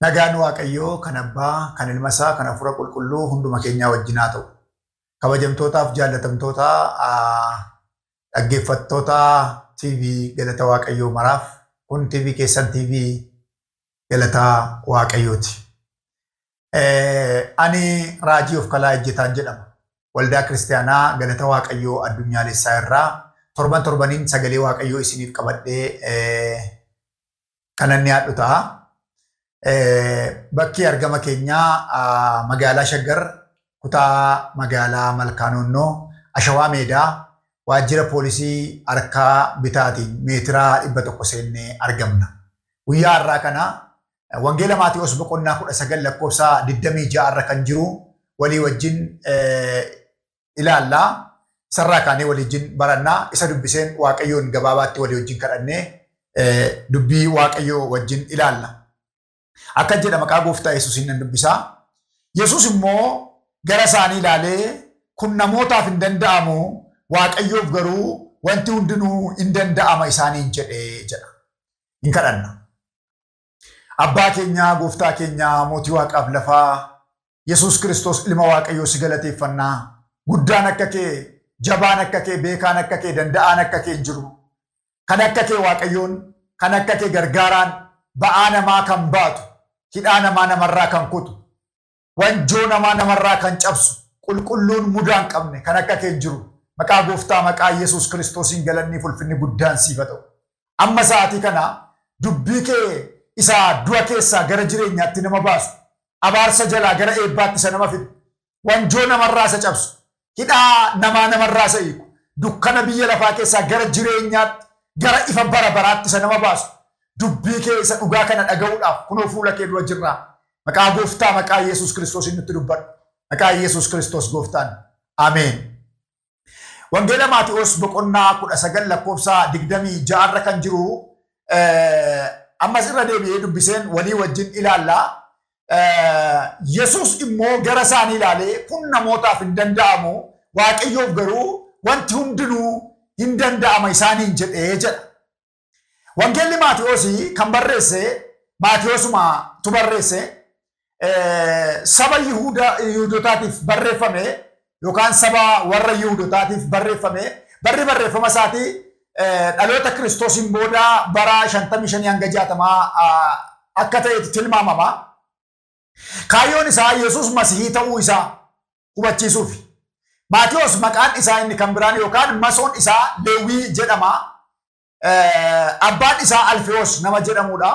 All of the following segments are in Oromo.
Nagaan Waaqayyoo kan Abbaa, kan Ilma isaa, kan Hafuura Qulqulluu hunduma keenyaa wajjin haa ta'u. Kabajamtootaaf jaallatamtoota dhaggeeffattoota TV Galata Waaqayyoo maraaf kun TV keessan TV Galata Waaqayyooti. Ani Raajii of Kalaa Ejjetaan jedhama. Waldaa Kiristaanaa Galata Waaqayyoo Addunyaalessaa irraa torban torbaniin sagalee Waaqayyoo isiniif qabadhee kanan dhiyaadhu ta'a. Bakki argama keenyaa magaalaa Shaggar kutaa magaalaa Malkaanoonnoo Ashawaa Meedaa waajjira poolisii harkaa bitaatiin meetiraa 100 seennee argamna. Guyyaa har'aa kana Wangeela Maatiyoos boqonnaa 19 lakkoofsa 26 irra kan jiru walii wajjin ilaallaa. Isarraa kaanee walii wajjin barannaa. Isa dubbiseen Waaqayyoon gabaabaatti walii wajjin kadhannee dubbii Waaqayyoo wajjin ilaalla. Akka jedha maqaa gooftaa Yesuusiin nan dubbisaa. Yesuus immoo gara isaanii ilaalee kun namootaaf hin danda'amu, Waaqayyoof garuu wanti hundinuu hin danda'ama isaaniin jedhee jedha. Hin kadhanna. Abbaa keenyaa, gooftaa keenyaa, mootii waaqaaf lafaa, Yesuus Kiristoos ilma Waaqayyoo si galateeffannaa. Guddaan akka kee, jabaan akka kee, beekaan akka kee, danda'aan akka kee hin jiru. Kan akka kee Waaqayyoon, kan akka kee gargaaraan, ba'aa namaa kan baatu, hidhaa namaa namarraa kan kutu, wanjoo namaa namarraa kan cabsu, qulqulluun mudaa hin qabne kan akka kee hin jiru. Maqaa gooftaa maqaa Yesuus Kiristoosiin galanni fulfinni guddaan siif haa ta'u. Amma sa'aatii kana dubbii kee isa du'a keessaa gara jireenyaatti nama baasu, abaarsa jalaa gara eebbaatti isa nama fidu, wanjoo namarraa isa cabsu, hidhaa namaa namarraa isa hiiku, dukkana biyya lafaa keessaa gara jireenyaatti, gara ifa bara baraatti isa nama baasu, dubbii kee isa dhugaa kana dhaga'uudhaaf kunoo fuula kee dura jirra. Maqaa gooftaa maqaa Yesuus Kiristoosiin nutti dubbadhu. Maqaa Yesuus Kiristoos gooftaan. Ameen. Wangeela Maatiyoos boqonnaa 19 lakkoofsa 26 irra kan jiru ammas irra deebi'ee dubbiseen walii wajjin ilaalla. Yesuus immoo gara isaanii ilaalee kun namootaaf hin danda'amu, Waaqayyoof garuu wanti hundinuu hin danda'ama isaaniin jedhee jedha. Wangeelli Maatiyoos kan barreesse Maatiyoosumatu barreesse saba Yihuudotaatiif barreeffame yookaan saba warra Yihuudotaatiif barreeffame. Barri barreeffama isaatii dhaloota Kiristoosiin booda bara 55 hanga 60 akka ta'etti tilmaamama. Kaayyoon isaa Yesuus Masihii ta'uu isaa hubachiisuufi. Maatiyoos maqaan isaa inni kan biraan yookaan masoon isaa Leewwii jedhama. Abbaan isaa Alfewoos nama jedhamudha.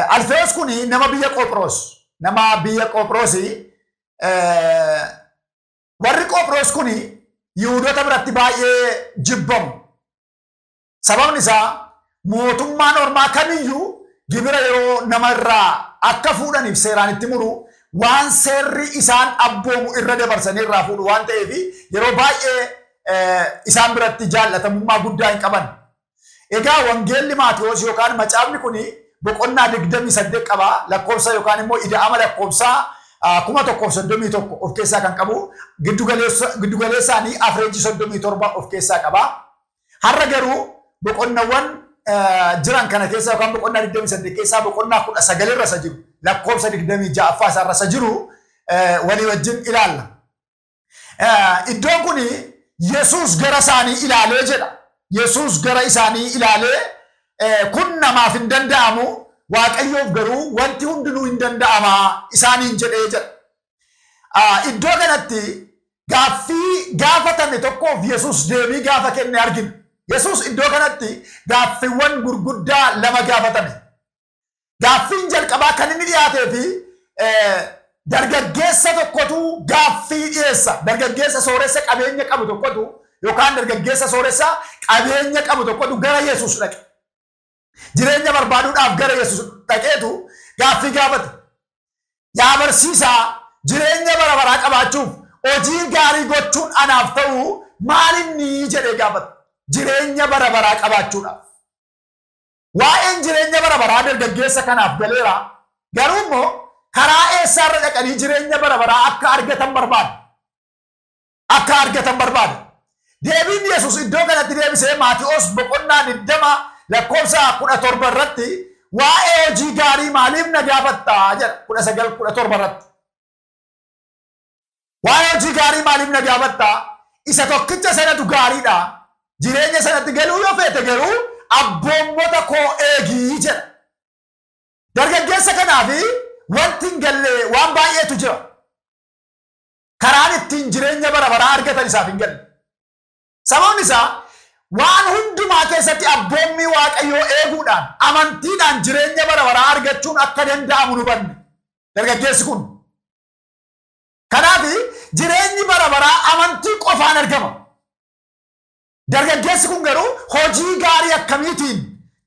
Alfewoos kun nama biyya Qophiroos. Nama biyya Qophiroosi. Warri Qophiroos kun Yihuudoota biratti baay'ee jibbamu. Sababni isaa mootummaan ormaa kamiyyuu gibira yeroo nama irraa akka fuudhaniif seeraan itti muru waan seerri isaan abboomu irra dabarsanii irraa fuudhu waan ta'eef yeroo baay'ee isaan biratti jaallatamummaa guddaa hin qaban. Egaa Wangeelli Maatiyoos yookaan macaafni kun boqonnaa 28 qaba. Lakkoofsa yookaan immoo ida'ama lakkoofsaa 1031 of keessaa kan qabu giddugaleessaanii afireejii 37 of keessaa qaba. Har'a garuu boqonnawwan jiran kana keessa yookaan boqonnaa 28 keessaa boqonnaa 19 irra isa jiru lakkoofsa 26ffaa isaarra isa jiru walii wajjin ilaalla. Iddoon kun Yesuus gara isaanii ilaalee jedha. Yesuus gara isaanii ilaalee kun namaaf hin danda'amu, Waaqayyoof garuu wanti hundinuu hin danda'ama isaaniin jedhee jedha. Iddoo kanatti gaaffii gaafatame tokkoof Yesuus deebii gaafa kenne argina. Yesuus iddoo kanatti gaaffiiwwan gurguddaa lama gaafatame. Gaaffiin jalqabaa kan inni dhiyaatee fi dargaggeessa tokkotu gaaffii dhiyeessa. Dargaggeessa sooressa qabeenya qabu tokkotu yookaan dargaggeessa sooressa qabeenya qabu tokkotu gara Yesuus dhaqe. Jireenya barbaaduudhaaf gara Yesuus dhaqeetu gaaffii gaafate. Yaa barsiisaa, jireenya bara baraa qabaachuuf hojii gaarii gochuun anaaf ta'u maalinni jedhee gaafate. Jireenya bara baraa qabaachuudhaaf. Waa'een jireenya bara baraa dargaggeessa kanaaf galeera. Garuu immoo karaa eessaarra dhaqanii jireenya bara baraa akka argatan barbaada. Akka argatan barbaada. Deebiin Yesuus iddoo kanatti deebisee Maatiyoos boqonnaa 20 lakkoofsa 17 irratti waa'ee hojii gaarii maaliif na gaafattaa jedha 19:17 irratti. Waa'ee hojii gaarii maaliif na gaafattaa? Isa tokkicha sanatu gaariidha. Jireenya sanatti galuu yoo feete garuu abboommota koo eegii jedha. Dargaggeessa kanaafi wanti hin galle waan baay'eetu jira. Karaan ittiin jireenya bara baraa argatan isaaf hin galle. Sababni isaa waan hundumaa keessatti abboommii Waaqayyoo eeguudhaan amantiidhaan jireenya bara baraa argachuun akka danda'amu nu hubanne dargaggeessi kun. Kanaaf jireenyi bara baraa amantii qofaan argama. Dargaggeessi kun garuu hojii gaarii akkamiitiin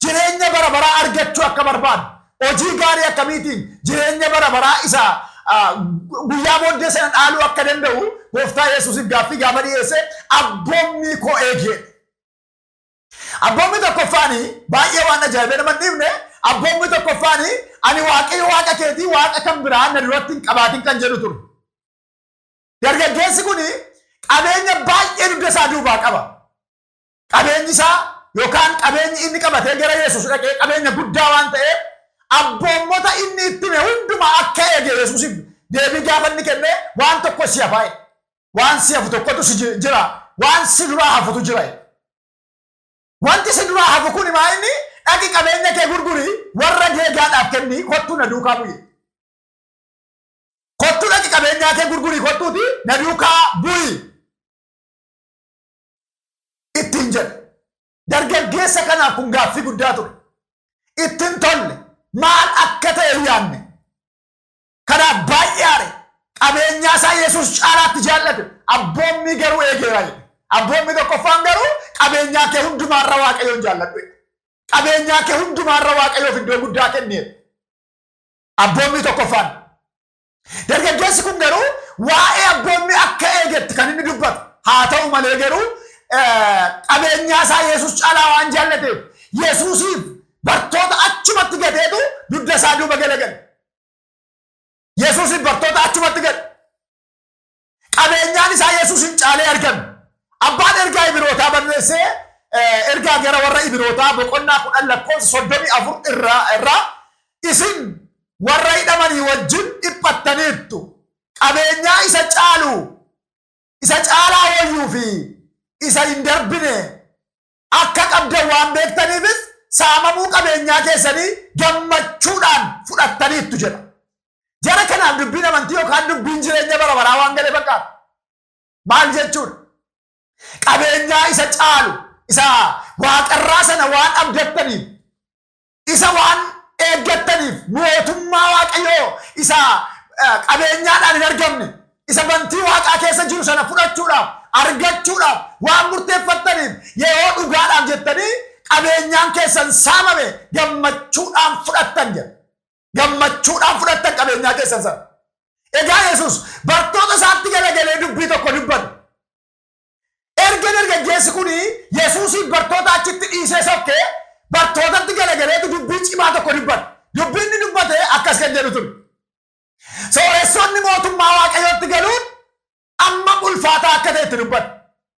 jireenya bara baraa argachuu akka barbaadu, hojii gaarii akkamiitiin jireenya bara baraa isa guyyaa booddee sana dhaaluu akka danda'u gooftaa Yesuusiif gaaffii gaafa dhiyeesse abboommii koo eegee. Abboommi tokkoffaanii baay'ee waan ajaa'ibee nama hin dhiifne, abboommi tokkoffaanii ani Waaqayyo Waaqa keetii Waaqa kan biraa na duratti hin qabaatin kan jedhu ture. Dargaggeessi kun qabeenya baay'ee dugda isaa duubaa qaba. Qabeenyi isaa yookaan qabeenyi inni qabatee gara Yesuus dhaqee qabeenya guddaa waan ta'eef abboommota inni itti hime hundumaa akka eege Yesuusiif deebii gaafa inni kenne waan tokko si hafaa. Waan si hafu tokkotu si jira. Waan si duraa hafutu jira. Wanti si duraa hafu kun maa inni dhaqi qabeenya kee gurguri warra deegaadhaaf kenni kottuu na duukaa bu'i. Kottuu dhaqi qabeenyaa kee gurguri kottuuti na duukaa bu'i. Ittiin jedhe. Dargaggeessa kanaaf kun gaaffii guddaa ture. Ittiin tolle maal akka ta'e hin yaadne. Kanaaf baay'ee aare. Qabeenyaa isaa Yesuus caalaatti jaallate. Abboommii garuu eegeera jedhe. Abboommi tokkoffaan garuu qabeenyaa kee hundumaarra Waaqayyoon jaalladhu. Qabeenyaa kee hundumaarra Waaqayyoof iddoo guddaa kenneera. Abboommi tokkoffaan. Dargaggeessi kun garuu waa'ee abboommii akka eegetti kan inni dubbatu. Haa ta'u malee garuu qabeenyaa isaa Yesuus caalaa waan jaallateef Yesuusiif bartoota achumatti gateetu dugda isaa duuba galagale. Yesuusiif bartoota achumatti gate. Qabeenyaan isaa Yesuusin caalee argame. Abbaan ergaa Ibrootaa barreessee ergaa gara warra Ibrootaa boqonnaa 10 lakkoofsa 34 irraa isin warra hidhamanii wajjin dhiphattaniittu. Qabeenyaa isa caalu, isa caalaa wayyuu fi isa hin darbine akka qabdan waan beektaniifis saamamuu qabeenyaa keessanii gammachuudhaan fudhattaniittu jedha. Jara kanaaf dubbiin amantii yookaan dubbiin jireenya bara baraa waan galee fakkaata. Maal jechuudha? Qabeenyaa isa caalu, isa waaqarraa sana waan abdattaniif, isa waan eeggattaniif, mootummaa Waaqayyoo isa qabeenyaadhaan hin argamne, isa bantii waaqaa keessa jiru sana fudhachuudhaaf, argachuudhaaf waan murteeffattaniif yeroo dhugaadhaaf jettanii qabeenyaan keessan saamame gammachuudhaan fudhattan jedha. Gammachuudhaan fudhattan qabeenyaa keessan sana. Egaa Yesuus bartoota isaatti galagalee dubbii tokko dubbate. Erga dargaggeessi kun Yesuusiif bartoota achitti dhiisee sokkee bartootatti galagaleetu dubbii cimaa tokko dubbate. Dubbiin inni dubbate akkas kan jedhu ture. Sooressoonni mootummaa Waaqayyootti galuun amma ulfaataa akka ta'etti dubbate.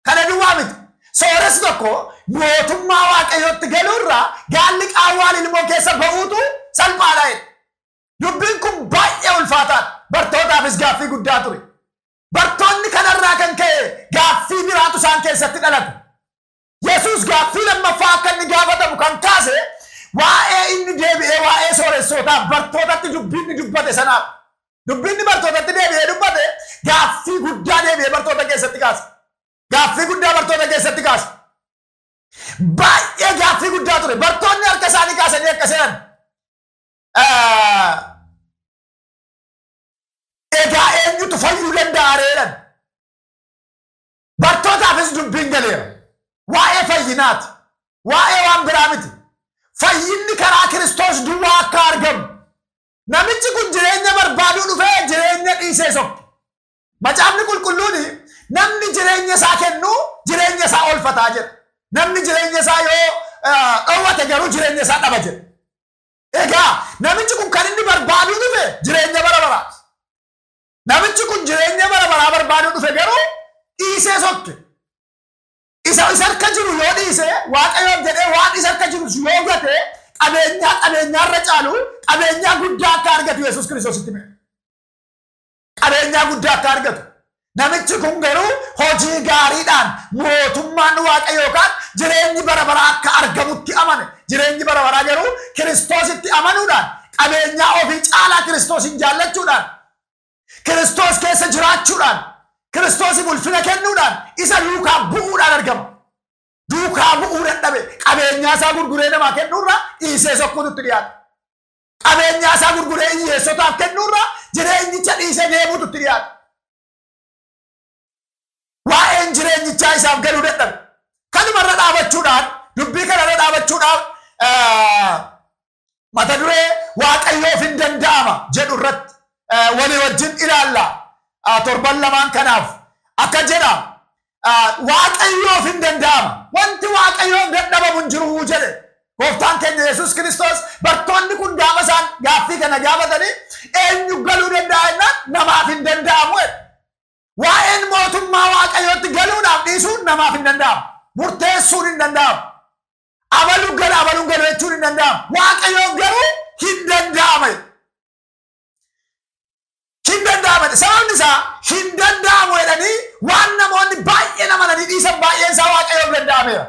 Kana duwwaa miti. Sooressi tokko mootummaa Waaqayyootti galuurraa gaalli qaawwaan ilmoo keessa ba'uutu salphaadha jedhe. Dubbiin kun baay'ee ulfaataadha. Bartootaafis gaaffii guddaa ture. Bartoonni kanarraa kan ka'e gaaffii biraatu isaan keessatti dhalate. Yesuus gaaffii lammaffaa akka inni gaafatamu kan kaase waa'ee inni deebi'ee waa'ee sooressootaaf bartootatti dubbiin inni dubbate sanaaf. Dubbiin bartootatti deebi'ee dubbate gaaffii guddaa deebi'ee bartoota keessatti kaase. Gaaffii guddaa bartoota keessatti kaase. Baay'ee gaaffii guddaa ture. Bartoonni harka isaanii kaasanii akka seenan. Egaa eenyutu fayyuu danda'a reedhan? Bartootaafis dubbiin galeera. Waa'ee fayyinaati. Waa'ee waan biraa miti. Fayyinni karaa Kiristoos duwwaa akka argamu. Namichi kun jireenya barbaaduu dhufee jireenya dhiisee sokke. Macaafni qulqulluun namni jireenya isaa kennu jireenya isaa oolfataa jedha. Namni jireenya isaa yoo dhoowwate garuu jireenya isaa dhaba jedha. Egaa namichi kun kan inni barbaaduu dhufe jireenya bara baraati. Namichi kun jireenya bara baraa barbaaduu dhufe garuu dhiisee sokke. Isa harka jiru yoo dhiise Waaqayyoon jedhee waan isa harka jiru yoo gate Qabeenyaa qabeenyaarra caalu, qabeenyaa guddaa akka argatu Yesuus Kiristoositti hime. Qabeenyaa guddaa akka argatu. Namichi kun garuu hojii gaariidhaan mootummaan Waaqayyoo yookaan jireenyi bara baraa akka argamutti amane. Jireenyi bara baraa garuu Kiristoositti amanuudhaan, qabeenyaa ofii caalaa Kiristoosin jaallachuudhaan, Kiristoos keessa jiraachuudhaan, Kiristoosiif ulfina kennuudhaan, isa duukaa bu'uudhaan argama. Duukaa bu'uu dadhabe. Qabeenyaa isaa gurguree namaa kennuurra dhiisee sokkuutu itti dhiyaata. Qabeenyaa isaa gurguree hiyyeessotaaf kennuurra jireenyicha dhiisee deemuutu itti dhiyaata. Waa'een jireenyichaa isaaf galuu dadhabe. Kanumarra dhaabachuudhaan, dubbii kanarra dhaabachuudhaan, mata duree Waaqayyoof hin danda'ama jedhu irratti walii wajjin ilaalla. Torban lamaan kanaaf akka jedha, Waaqayyoof hin danda'ama. Wanti Waaqayyoof dadhabamu hin jiru jedhe. Gooftaan keenya Yesuus Kiristoos bartoonni kun gaafa isaan gaaffii kana gaafatanii, eenyu galuu danda'a jennaan, namaaf hin danda'amu jedhe. Waa'een mootummaa Waaqayyootti galuudhaaf dhiisuun namaaf hin danda'amu. Murteessuun hin danda'amu. Abaluu gala, abaluun galu jechuun hin danda'amu. Waaqayyoof garuu hin danda'ama. Hin danda'ama. Sababni isaa hin danda'amu jedhanii waan namoonni baay'een amananii dhiisan baay'een isaa Waaqayyoof danda'ameera.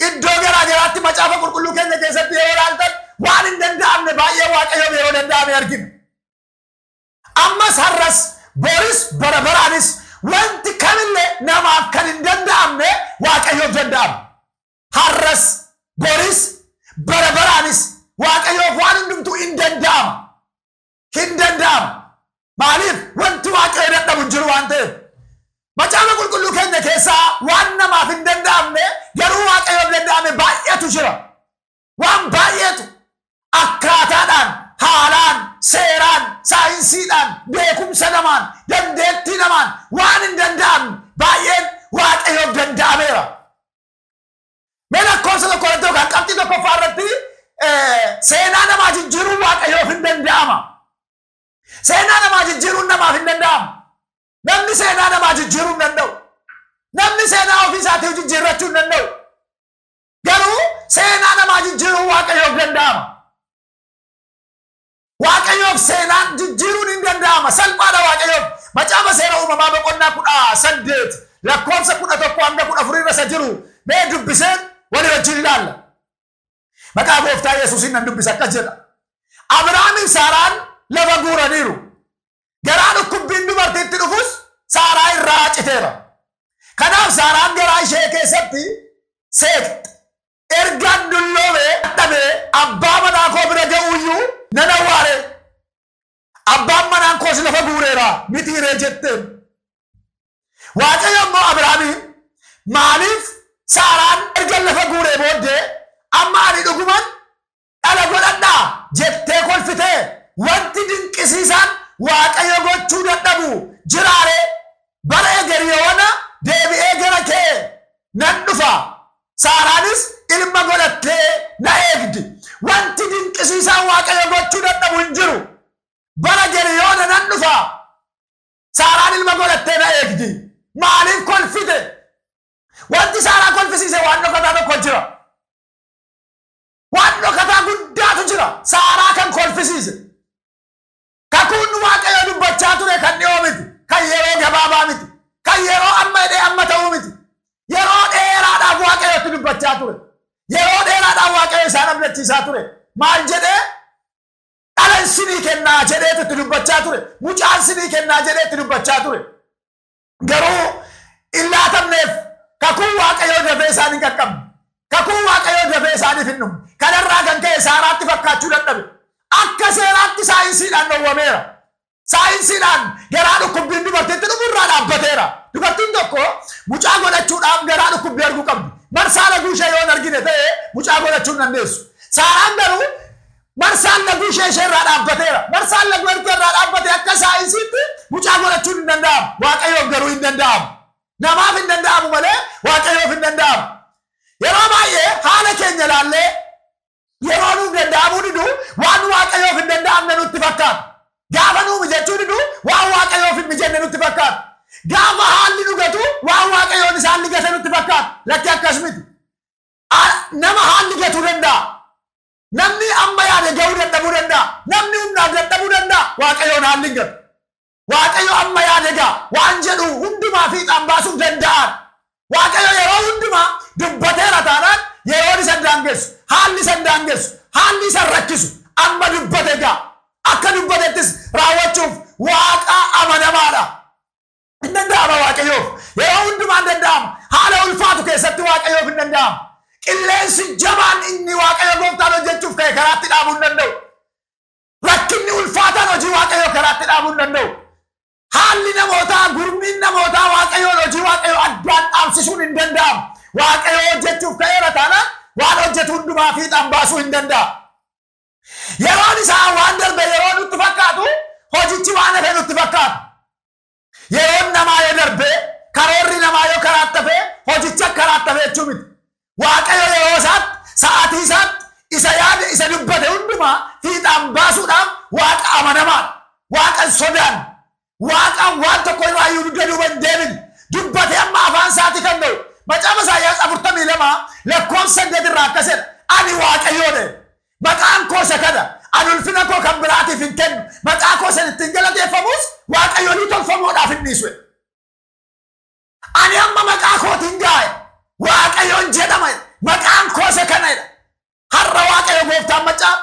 Iddoo garaa garaatti macaafa qulqulluu keenya keessatti yeroo ilaaltan, waan hin danda'amne baay'ee Waaqayyoof yeroo danda'ame argina. Ammas, har'as, boris, bara baraanis wanti kamillee namaaf kan hin danda'amne Waaqayyoof danda'ama. Har'as, boris, bara baraanis Waaqayyoof waan hundumtuu hin danda'ama. Hin danda'ama. Maaliif? Wanti Waaqayyo dadhabu hin jiru waan ta'eef. Macaafa qulqulluu keenya keessaa waan namaaf hin danda'amne garuu Waaqayyoof danda'ame baay'eetu jira. Waan baay'eetu akkaataadhaan, haalaan, seeraan, saayinsiidhaan, beekumsa namaan, dandeettii namaan waan hin danda'amne baay'een Waaqayyoof danda'ameera. Mee lakkoofsa 1 irratti yookaan qabxii tokkoffaa irratti, seenaa namaa jijjiiruun Waaqayyoof hin danda'ama. Seenaa namaa jijjiiruun namaaf hin danda'amu. Namni seenaa namaa jijjiiruu hin danda'u. Namni seenaa ofii isaatii jijjiirrachuu hin danda'u. Garuu seenaa namaa jijjiiruun Waaqayyoof danda'ama. Waaqayyoof seenaan jijjiiruun hin danda'ama. Salphaadha Waaqayyoof. Macaafa Seera Uumamaa boqonnaa 18 lakkoofsa 11 hanga 14 irra isa jiru mee dubbiseen walii wajjin ilaalla. Maqaa Gooftaa Yesuusiin nan dubbisa, akkas jedha. Abrahaamiif Saaraan lafa guuraniiru. Garaa dhukkubbiin dubartiitti dhufus Saaraa irraa citeera. Kanaaf Saaraan garaa ishee keessatti seeqxe. Ergaan dulloomee dadhabee abbaa manaa koo bira ga'uyyuu nan awwaare. Abbaan manaan koos lafa guureera mitiiree jetteen. Waaqayyo immoo Abrahaamiin, maaliif Saaraan erga lafa guuree booddee amma ani dhuguman dhala godhadhaa jettee kolfitee? Wanti dinqisiisaan Waaqayyo gochuu dadhabu jiraare? Bara egeryoona deebi'ee gara kee nan dhufa. Saaraanis ilma godhattee na eegdi. Wanti dinqisiisaan Waaqayyo gochuu dadhabu hin jiru. Bara geriyoona nan dhufa. Saaraan ilma godhattee na eegdi. Maaliif kolfite? Wanti Saaraa kolfisiise waan dhokataa tokko jira. Waan dhokataa guddaatu jira. Saaraa kan kolfisiise. Kakuun Waaqayyo dubbachaa ture kan dhiyoo miti. Kan yeroo gabaabaa miti. Kan yeroo amma jedhee amma ta'uu miti. Yeroo dheeraadhaaf Waaqayyotti dubbachaa ture. Yeroo dheeraadhaaf Waaqayyo isaan abdachiisaa ture. Maal jedhee? Dhala sinii kennaa jedheetu itti dubbachaa ture. Mucaan sinii kennaa jedhee itti dubbachaa ture. Garuu hin laatamneef. Kakuun Waaqayyoo dafee isaan hin qaqqabne. Kakuun Waaqayyoo dafee isaaniif hin dhumne. Kanarraa kan ka'e Saaraatti fakkaachuu dadhabe. Akka seeraatti saayinsiidhaan dhowwameera. Saayinsiidhaan garaa dhukkubbiin dubartiitti dhufurraa dhaabbateera. Dubartiin tokko mucaa godhachuudhaaf garaa dhukkubbii arguu qabdi. Marsaa laguu ishee yoo hin argine ta'e mucaa godhachuu hin dandeessu. Saaraan garuu marsaan laguu ishee irraa dhaabbateera. Marsaan laguu erga irraa dhaabbate akka saayinsiitti mucaa godhachuun hin danda'amu. Waaqayyoof garuu hin danda'amu. Namaaf hin danda'amu malee Waaqayyoof hin danda'amu. Yeroo baay'ee haala keenya ilaallee yeroo nuuf danda'amuu didu waan Waaqayyoof hin danda'amne nutti fakkaata. Gaafa nuu mijachuu didu waan Waaqayyoof hin mijanne nutti fakkaata. Gaafa haalli dhugatu waan Waaqayyoon isaan ligate nutti fakkaata. Lakki, akkas miti. Nama haalli gatuu danda'a. Namni amma yaade ga'uu dadhabuu danda'a. Namni humnaan dadhabuu danda'a. Waaqayyoon haalli hin galu. Waaqayyo amma yaade ga'a. Waan jedhu hundumaa fiixaan baasuuf danda'an. Waaqayyo yeroo hundumaa dubbateera taanaan yeroon isa daangessu, haalli isa daangessu, haalli isa rakkisu amma dubbate ga'a. Akka dubbatettis raawwachuuf Waaqa amanamaadha. Hin danda'ama Waaqayyoof. Yeroo hundumaa hin danda'ama. Haala ulfaatu keessatti Waaqayyoof hin danda'ama. Qilleensi jabaan inni Waaqayyo gooftaan hojjechuuf ka'e karaatti dhaabuu hin danda'u. Rakkinni ulfaataan hojii Waaqayyoo karaatti dhaabuu hin danda'u. Haalli namootaa, gurmiin namootaa Waaqayyoon hojii Waaqayyoo addaan dhaabsisuun hin danda'amu. Waaqayyo hojjechuuf ka'eera taanaan waan hojjetu hundumaa fiixaan baasuu hin danda'a. Yeroon isaa waan darbe yeroo nutti fakkaatu, hojichi waan hafe nutti fakkaatu. Yeroon namaa yoo darbe, karoorri namaa yoo karaatti hafe, hojicha karaatti hafe jechuu miti. Waaqayyo yeroo isaatti, sa'aatii isaatti, isa yaade, isa dubbate hundumaa fiixaan baasuudhaaf Waaqa amanamaadha. Waaqa hin sodaanne. Waaqa waan tokko irraa iyyuu dugda duuba hin deebine. Dubbate amma afaan isaatii kan ga'u. Macaafa Isaayyaas 42 lakkoofsa 8 irraa akkas jedha. Ani Waaqayyoodha. Maqaan koo isa kana. Ani ulfina koo kan biraatiif hin kennu. Maqaa koo san ittiin galateeffamus Waaqayyoolii tolfamoodhaaf hin dhiisu. Ani amma maqaa kootiin gaa'e. Waaqayyoon jedhama. Maqaan koo isa kana jedha. Har'a Waaqayyo gooftaan macaa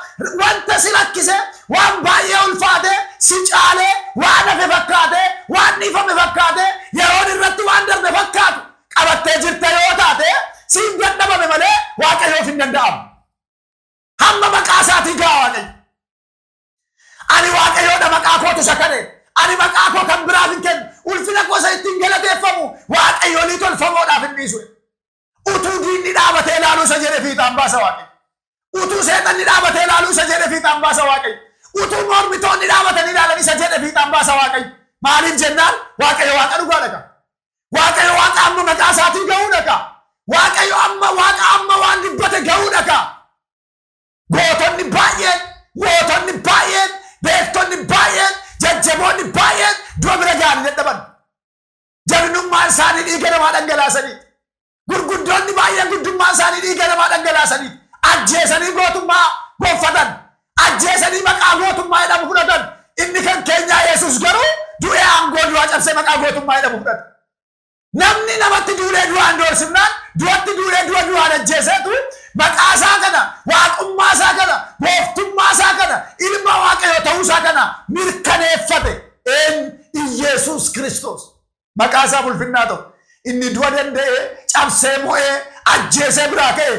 wanta si rakkise, waan baay'ee ulfaate, si caalee, waan hafe fakkaate, waan dhiifame fakkaate, yeroon irratti waan darbe fakkaatu qabattee jirta yoo taate, siin dadhabame malee Waaqayyoof hin danda'amu. Hamma maqaa isaatii ga'a Waaqayyo. Ani Waaqayyoodha, maqaa kootu isa kane. Ani maqaa koo kan biraaf hin kennu. Ulfina koo isa ittiin galateeffamu Waaqayyoolii tolfamoodhaaf hin dhiisu. Utuu diinni dhaabatee ilaaluu isa jedhe fiixaan baasa Waaqayyo. Utuu seexanni dhaabatee ilaaluu isa jedhe fiixaan baasa Waaqayyo. Utuu mormitoonni dhaabatanii ilaalan isa jedhe fiixaan baasa Waaqayyo. Maaliif jennaan Waaqayyo Waaqa dhugaa dhaqa. Waaqayyo Waaqa amma maqaa isaatii ga'uu dhaqa. Waaqayyo amma Waaqa amma waan dubbate ga'uu dhaqa. Gootonni baay'een, mootonni baay'een, beektonni baay'een, jajjaboonni baay'een du'a bira ga'anii dadhaban. Jabinummaan isaanii dhiiga namaa dhangalaasanii. Gurguddoonni baay'een guddummaan isaanii dhiiga namaa dhangalaasanii. Ajjeesanii gootummaa gonfatan. Ajjeesanii maqaa gootummaa jedhamu fudhatan. Inni kan keenyaa Yesuus garuu du'ee aangoo du'aa cabsee maqaa gootummaa jedhamu fudhate. Namni namatti duulee du'aan doorsifnaan du'atti duulee du'a du'aan ajjeeseetu maqaa isaa kana, waaqummaa isaa kana, gooftummaa isaa kana, ilma Waaqayyoo ta'uu isaa kana mirkaneeffate. Eenyu? Iyeesuus Kiristoos. Maqaa isaa ulfinnaa ta'u. Inni du'a danda'ee, cabsee mo'ee, ajjeesee biraa ka'e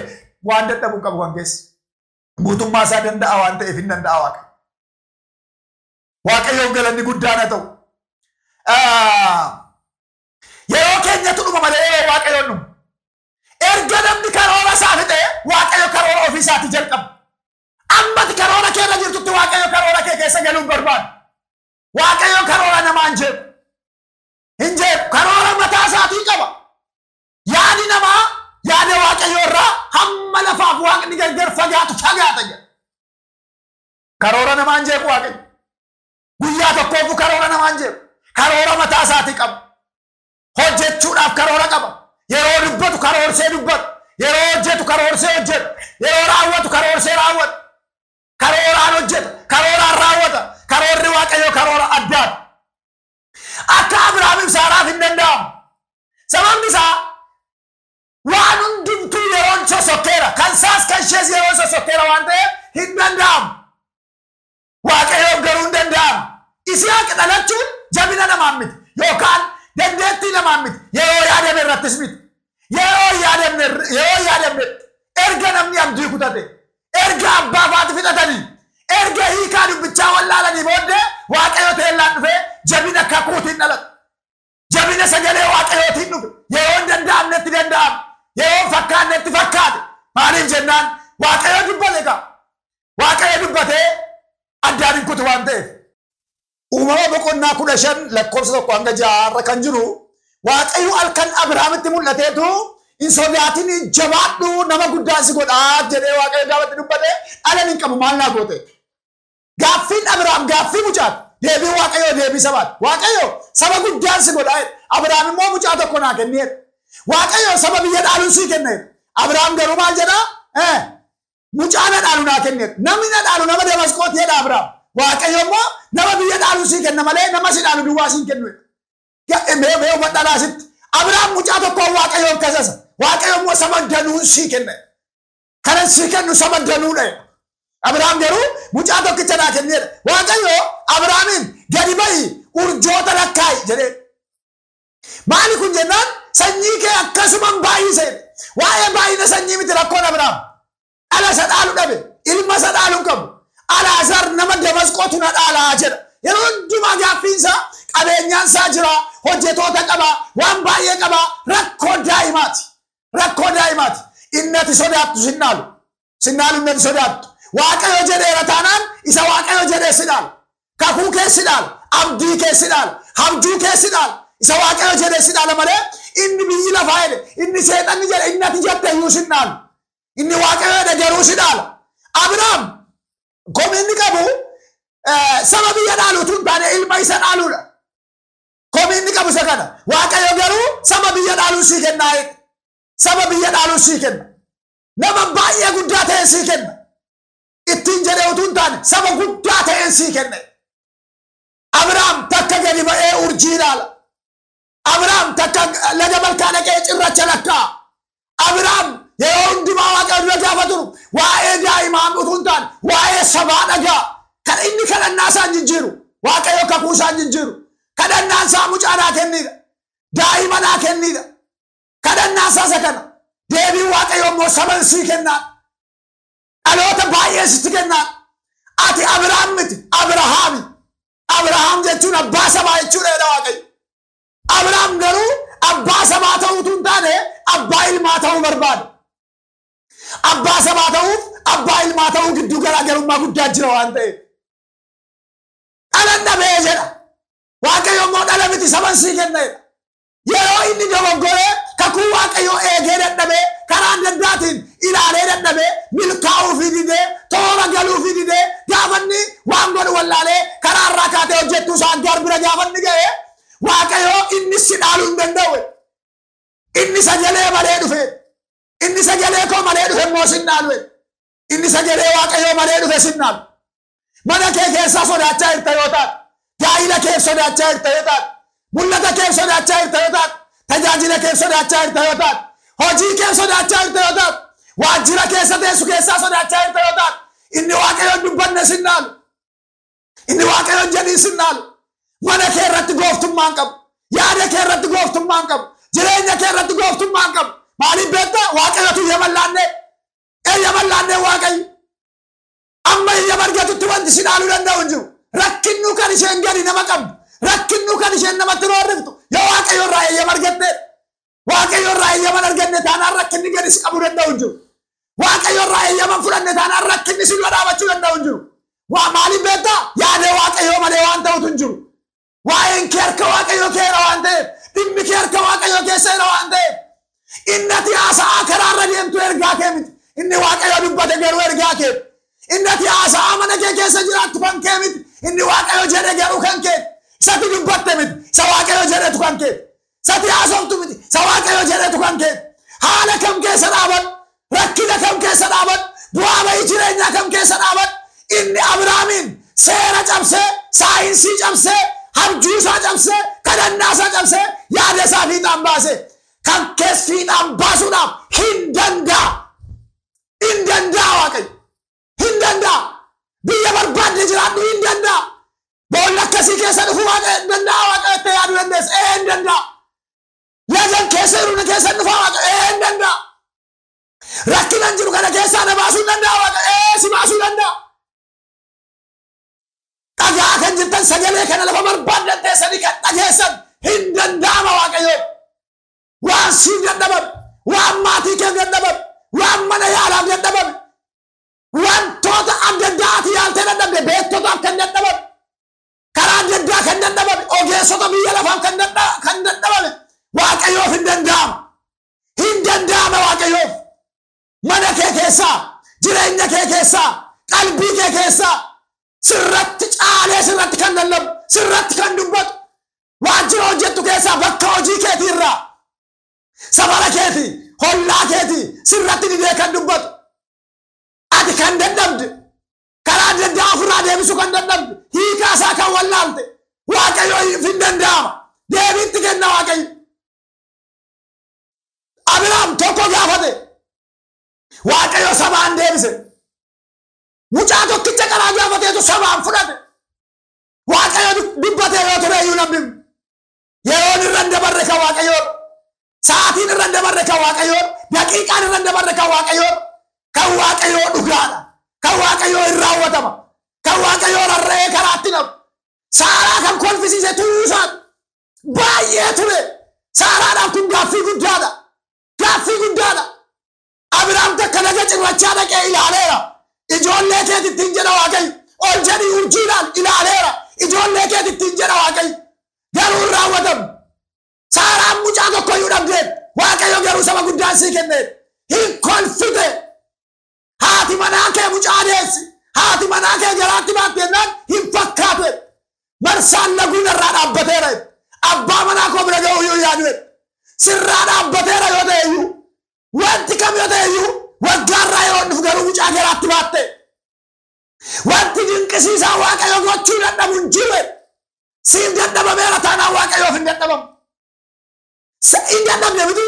waan dadhabuu qabu kan keessa. Guutummaa isaa danda'a waan ta'eef hin danda'a Waaqayyo. Waaqayyoon galanni guddaan haa ta'u. Yeroo keenyatu dhuma malee yeroo Waaqayyoon dhuma. Erga namni karoora isaa fixee Waaqayyo karoora ofii isaatii jalqaba. Ammati karoora kee irra jirtutti Waaqayyo karoora kee keessa galuun barbaada. Waaqayyo karoora namaa hin jeequ. Hin jeequ. Karoora mataa isaatii qaba. Yaadi namaa yaada Waaqayyoo irraa hamma lafaaf Waaqni gargar fagaatu fagaata jedha. Karoora namaa hin jeequ Waaqayyo. Guyyaa tokkoofu karoora namaa hin jeequ. Karoora mataa isaatii qaba. Hojjechuudhaaf karoora qaba. Yeroo dubbatu karoorsee dubbatu. Yeroo hojjetu karoorsee hojjeta. Yeroo raawwatu karoorsee raawwata. Karooraan hojjeta. Karooraan raawwata. Karoorri Waaqayyoo karoora addaati. Akka Abiraamiif Saaraaf hin danda'amu. Sababni isaa waan hundumtuu yeroon sosokkeera. Kan isaas kan ishees yeroon sosokkeera waan ta'eef hin danda'amu. Waaqayyoof garuu hin danda'amu. Isihaaq dhalachuun jabina namaan miti. Yookaan dandeettii namaan miti. Yeroo yaadame irrattis miti. Yeroo yaadamne erga namni abdii kutate, erga abbaa faati fixatanii, erga hiikaa dubbichaa wallaalanii booddee Waaqayyo teellaan dhufee jabina kakuutiin dhalate. Jabina sagalee Waaqayyootiin dhufe. Yeroo hin danda'amnetti danda'ame. Yeroo hin fakkaannetti fakkaate. Maaliif jennaan Waaqayyo dubbate qaba. Waaqayyo dubbatee addaan hin kutu waan ta'eef. Uumama boqonnaa 15 lakkoofsa 1 hanga 6 irra kan jiru Waaqayyo halkan Abiraamitti mul'ateetu hin sodaatin, jabaadhu, nama guddaa si godhaa jedhee Waaqayyo gaafatti dubbate. Dhalan hin qabu, maal naa goote? Gaaffiin Abiraam gaaffii mucaati. Deebii Waaqayyoo deebii sabaati. Waaqayyo saba guddaan si godhaa jedhe. Abiraam immoo mucaa tokko naa kenni jedhe. Waaqayyo saba biyya dhaaluun sii kenna jedhe. Abiraam garuu maal jedhaa? Mucaa na dhaalu naa kenneera. Namni na dhaalu nama Damasqooti jedha Abiraam. Waaqayyo immoo nama biyya dhaalu sii kenna malee nama si dhaalu duwwaa siin kennu. Mee hubadhaa asitti. Abiraam mucaa tokkoon Waaqayyoon kasasa. Waaqayyo immoo saba danuun sii kenna. Kanan sii kennu saba danuudha. Abiraam garuu mucaa tokkicha naa kenneera. Waaqayyo Abiraamiin gadi ba'i urjoota lakkaa'i jedhee. Maali kun jennaan sanyii kee akkasumaan baay'ise. Waa'ee baay'ina sanyii miti rakkoon Abiraam. Dhala isa dhaalu dhabe, ilma isa dhaalu hin qabu. Alaazar nama Damasqootu na dhaalaa jedha. Yeroo hundumaa gaaffiinsaa qabeenyaan isaa jira, hojjetoota qaba, waan baay'ee qaba. Rakkoo daa'imaati. Rakkoo daa'imaati. Inni ati sodaattu sin dhaalu. Sin dhaalu inni ati sodaattu. Waaqayyo jedheera taanaan isa Waaqayyo jedhee si dhaala. Kakuu kee si dhaala. Abdii kee si dhaala. Habjuu kee si dhaala. Isa Waaqayyo jedhee si dhaala malee inni biyyi lafaa jedhe, inni seexanni jedhe, inni ati jette iyyuu sin dhaalu. Inni Waaqayyo jedhe garuu si dhaala. Abiraam komii inni qabu saba biyya dhaalu utuu hin taane ilma isa dhaaluudha. Komii inni qabu isa kana. Waaqayyo garuu saba biyya dhaaluu sii kennaa jedhe. Saba biyya dhaaluu sii kenna. Nama baay'ee guddaa ta'e sii kenna. Ittiin jedhee utuu hin taane saba guddaa ta'een sii kenna. Abiraam takka gadi ba'ee urjii ilaala. Abiraam takka laga malkaa dhaqee cirracha lakkaa. Abiraam yeroo hundumaa Waaqayyo dura gaafa turu waa'ee daa'imaa utuu hin taane waa'ee sabaa dhagaa. Kan inni kadhannaa isaan jijjiiru, Waaqayyo kakuu isaan jijjiiru. Kadhannaan isaa mucaa naa kenniidha. Daa'ima naa kenniidha. Kadhannaan isaa isa kana. Deebiin Waaqayyo immoo saban sii kennaa. Dhaloota baay'ee sitti kennaa. Ati Abiraam miti, Abrahaami. Abrahaam jechuun abbaa sabaa jechuudha jedha Waaqayyo. Abiraam garuu abbaa sabaa ta'uu utuu hin taane abbaa ilmaa ta'uu barbaada. Abbaa sabaa ta'uuf abbaa ilmaa ta'uu gidduu garaagarummaa guddaa jira waan ta'eef. Dhala dhabee jedha. Waaqayyo immoo dhala miti saban sii kenna jedha. Yeroo inni dogoggoree kakuu Waaqayyo eegee dadhabee karaa adda addaatiin ilaalee dadhabee milkaa'uu didee toora galuu didee gaafanni waan godhu wallaalee karaa irraa kaatee hojjettuu isaa Aggaar bira gaafanni ga'ee Waaqayyo inni si dhaaluu hin danda'u. Inni sagalee malee dhufe. Inni sagalee koo malee dhufe immoo sin dhaalu. Inni sagalee Waaqayyoo malee dhufe sin dhaalu. Mana kee keessaa sodaachaa jirta yoo taate, gaa'ila kee sodaachaa jirta yoo taate, mul'ata kee sodaachaa jirta yoo taate, tajaajila kee sodaachaa jirta yoo taate, hojii kee sodaachaa jirta yoo taate, waajjira keessa teessu keessaa sodaachaa jirta yoo taate, inni Waaqayyoon dubbanne sin dhaalu. Inni Waaqayyoon jedhiin sin dhaalu. Mana kee irratti gooftummaa hin qabu. Yaada kee irratti gooftummaa hin qabu. Jireenya kee irratti gooftummaa hin qabu. Maaliif beektaa? Waaqayyotu eeyyama laannee. Eeyyama laannee Waaqayyo. Amma eeyyama argatutti wanti si dhaaluu danda'u hin jiru. Rakkinnuu kan isheen gadi nama qabdu. Rakkinnuu kan isheen namatti roorriftu. Yoo Waaqayyo irraa eeyyama argatte. Waaqayyo irraa eeyyama arganne taanaan rakkinni gadi si qabuu danda'u hin jiru. Waaqayyo irraa eeyyama fudhanne taanaan rakkinni si dura dhaabachuu danda'u hin jiru. Waa maaliif beektaa? Yaada Waaqayyoo malee waan ta'utu hin jiru. Waa'een kee harka Waaqayyoo keera waan ta'eef, dhimmi kee harka Waaqayyoo keessa jira waan ta'eef, inni ati haasa'aa karaa irra deemtu ergaa kee miti. Inni Waaqayyoo dubbate garuu ergaa kee. Inni ati haasa'aa mana kee keessa jiraattu kan kee miti. Inni Waaqayyoo jedhe garuu kan kee. Isati dubbatte miti. Isa Waaqayyoo jedhetu kan kee. Isati haasoftu miti. Isa Waaqayyoo jedhetu kan kee. Haala kam keessa dhaaban, rakkina kam keessa dhaaban, bu'aa bahii jireenyaa kam keessa dhaaban, inni Abiraamiin seera cabsee, saayinsii cabsee, habjuu isaa cabsee, kadhannaa isaa cabsee, yaada isaa fiixaan baase. Kan kees fiixaan baasuudhaaf hin danda'a. Hin danda'a Waaqayyo. Hin danda'a. Biyya barbaadde jiraadhu hin danda'a. Boolla akkasii keessa dhufu Waaqayyo hin danda'a Waaqayyo itti yaaduu dandeessa. Ee hin danda'a. Lagan keessa jiru keessa dhufa Waaqayyo. Ee hin danda'a. Rakkinan jiru kana keessaa na baasuu hin danda'a Waaqayyo. Ee si baasuu danda'a. Dhagaa kan jirtan sagalee kana lafa barbaaddan teessanii kan dhageessan hin danda'ama Waaqayyo. Waan siif dadhabame, waan maatii keef dadhabame, waan mana yaalaaf dadhabame, wantoota adda addaa ati yaaltee dadhabde beektotaaf kan dadhabame, karaa adda addaa kan dadhabame, ogeessota biyya lafaaf kan dadhabame, Waaqayyoof hin danda'ama. Hin danda'ama Waaqayyoof. Mana kee keessaa, jireenya kee keessaa, qalbii kee keessaa sirratti caalee sirratti kan lallabu, sirratti kan dubbatu, waajjira hojjettu keessaa bakka hojii keetii irraa, safara keetii, hollaa keetii sirratti didee kan dubbatu. Ati Danda'ama. Deebiitti kenna Waaqayyo. Abiraam tokko gaafate. Waaqayyo sabaan deebise. Mucaa tokkicha karaa gaafateetu sabaan fudhate. Waaqayyo dubbatee yoo ture iyyuu namni yeroon irra hin dabarre kan Waaqayyoon, sa'aatiin irra hin dabarre kan Waaqayyoon, daqiiqaan irra hin dabarre kan Waaqayyoon, kan Waaqayyoo dhugaadha. Kan Waaqayyoo hin raawwatama. Kan Waaqayyoo rarra'ee karaatti namu. Saaraa kan kolfisiise turuusaan baay'ee ture. Saaraadhaaf kun gaaffii guddaadha. Gaaffii guddaadha. Abiraam takka laga cirrachaa dhaqee ilaaleera. Ijoollee keetittiin jedha Waaqayyo. Ol jedhii urjiidhaan ilaaleera. Ijoollee keetittiin jedha Waaqayyo. Garuu hin raawwatamu. Saaraan mucaa tokkoyyuu dhabdeet. Waaqayyo garuu saba guddaan sii kenneet. Hin kolfite. Haati manaa kee mucaa deessi. Haati manaa kee garaatti baatte jennaan hin fakkaate. Marsaan laguun irraa dhaabbateera. Abbaa manaa koo bira ga'uu iyyuu yaadu. Sirraa dhaabbateera yoo ta'e iyyuu. Wanti kam yoo ta'e iyyuu waggaarraa yeroo dhufu garuu mucaa garaatti baatte. Wanti dinqisiisaa Waaqayyo gochuu dadhabu hin jiru. Siif dadhabameera taanaan Waaqayyoof hin dadhabamu. Hin dadhabne miti.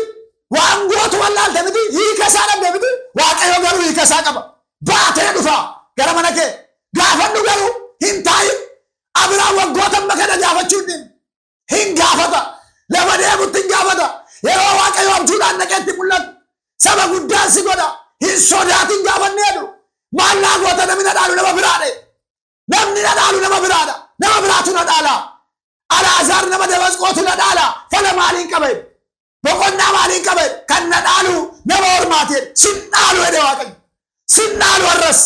Waan gootu wallaalte miti. Hiika isaa dhabde miti. Waaqayyo garuu hiika isaa qaba. Baatee dhufa gara mana kee. Gaafadhu garuu hin taa'in. Abiraam waggoota amma kana gaafachuu hin gaafata. Lafa deemutti hin gaafata. Yeroo Waaqayyo abjuudhaan dhaqeetti mul'atu. Saba guddaan si godha. Hin sodaatin gaafanne jedhu. Maal naa goota namni na dhaalu nama biraadha. Namni na dhaalu nama biraadha. Nama biraatu na dhaala. Alaazaar nama Damasqootu na dhaala. Fala maaliin qaba? Boqonnaa maaliin qaba? Kan na dhaalu nama ormaati. Sin dhaalu jedhe Waaqayyo. Sin dhaalu har'as.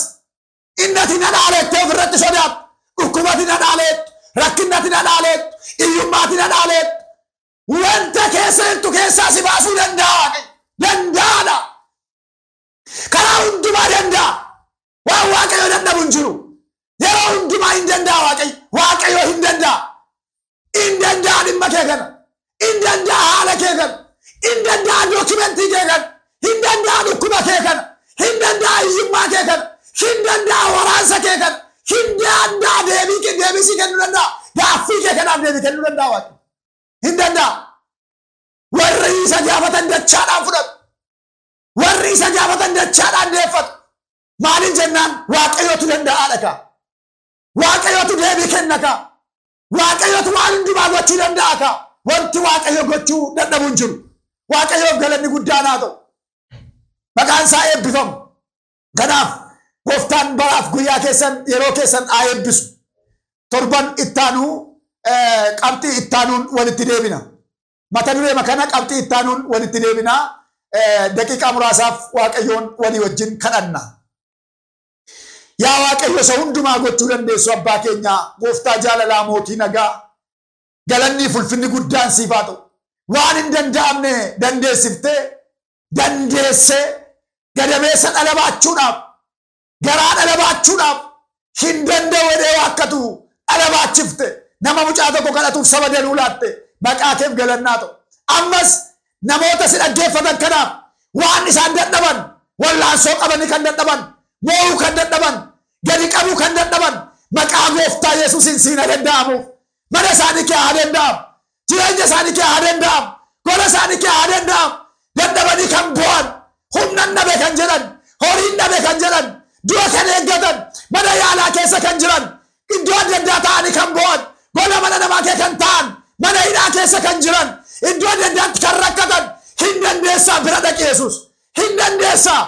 Innati na dhaaleettee ofirratti sodaattu. Dhukkubati na dhaaleettu. Rakkinnati na dhaaleettu. Iyyummaati na dhaaleettu. Wanta keessa jirtu keessaa si baasuu danda'a Waaqayyo. Danda'aadha. Karaa hundumaa danda'a. Waan Waaqayyo dadhabu hin jiru. Yeroo hundumaa hin danda'a Waaqayyo. Waaqayyo hin danda'a. Hin danda'a dhimma kee kana. Hin danda'a haala kee kana. Hin danda'a dookimentii kee kana. Hin danda'a dhukkuba kee kana. Hin danda'a hiyyummaa kee kana. Hin danda'a waraansa kee kana. Hin danda'a deebii kee deebisii kennuu danda'a. Gaaffii kee kanaaf deebii kennuu danda'a Waaqayyo. Hin danda'a. Warri isa gaafatan dachaadhaan fudhatu. Warri isa gaafatan dachaadhaan deeffatu. Maaliin jennaan Waaqayyotu danda'aadha kaa. Waaqayyotu deebii kenna kaa. Waaqayyotu waan hundumaa gochuu danda'a kaa. Wanti Waaqayyo gochuu dadhabu hin jiru. Waaqayyoof galanni guddaan haa ta'u. Maqaan isaa eebbifamu. Kanaaf gooftaan baraaf guyyaa keessan yeroo keessan haa eebbisu. Torban ittaanuu qabxii ittaanuun walitti deebina. Mata duree kana qabxii ittaanuun walitti deebina. Daqiiqaa muraasaaf Waaqayyoon walii wajjin kadhanna. Yaa Waaqayyo isa hundumaa gochuu dandeessu abbaa keenyaa gooftaa jaalalaa mootii nagaa galanni fulfinni guddaan siif haa ta'u. Waan hin danda'amne dandeessiftee dandeessee gadameessa dhala baachuudhaaf garaa dhala baachuudhaaf hin danda'u jedhee waakkatu dhala baachifte nama mucaa tokko kadhatuuf saba danuu laatte maqaa keef galannaa ta'u. Ammas namoota si dhaggeeffatan kanaaf waan isaan dadhaban wallaansoo qabanii kan dadhaban moo'uu kan dadhaban gadi qabuu kan dadhaban maqaa gooftaa Yesuusiin siin haa danda'amuuf mana isaanii kee haa danda'amu jireenya isaanii kee haa danda'amu gola isaanii kee haa danda'amu dadhabanii kan bu'an humna dhabe kan jedhan horiin dhabe kan jedhan du'a kan eeggatan mana yaalaa keessa kan jiran iddoo adda addaa ta'anii kan bu'an gola mana namaa kee kan ta'an mana hidhaa keessa kan jiran iddoo adda addaatti kan rakkatan hin dandeessaa bira dhaqi Yesuus hin dandeessaa.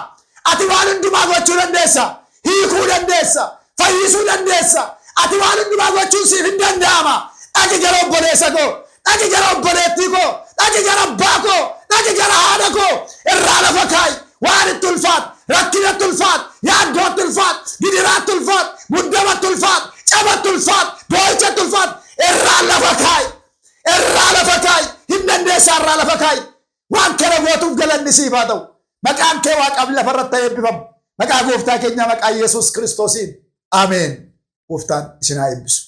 Ati waan hundumaa gochuu dandeessa. Hiikuu dandeessa. Fayyisuu dandeessa. Ati waan hundumaa gochuun siif hin danda'ama. Dhaqi gara obboleessa koo. Dhaqi gara obboleettii koo. Dhaqi gara abbaa koo. Dhaqi gara haadha koo. Irraa lafa kaa'i. Waan itti ulfaatu. Rakkina itti ulfaatu. Yaaddoo itti ulfaatu. Gidiraa itti ulfaatu. Muddama itti ulfaatu. Caba itti ulfaatu. Boo'icha itti ulfaatu. Irraa lafa kaa'i. Irraa lafa kaa'i. Hin dandeessaa irraa lafa kaa'i. Waan kana gootuuf galanni siif haa ta'u. Maqaan kee Waaqaaf lafarratti eebbifamu. Maqaa gooftaa keenyaa maqaa Yesuus Kiristoosiin. Ameen. Gooftaan isin haa eebbisu.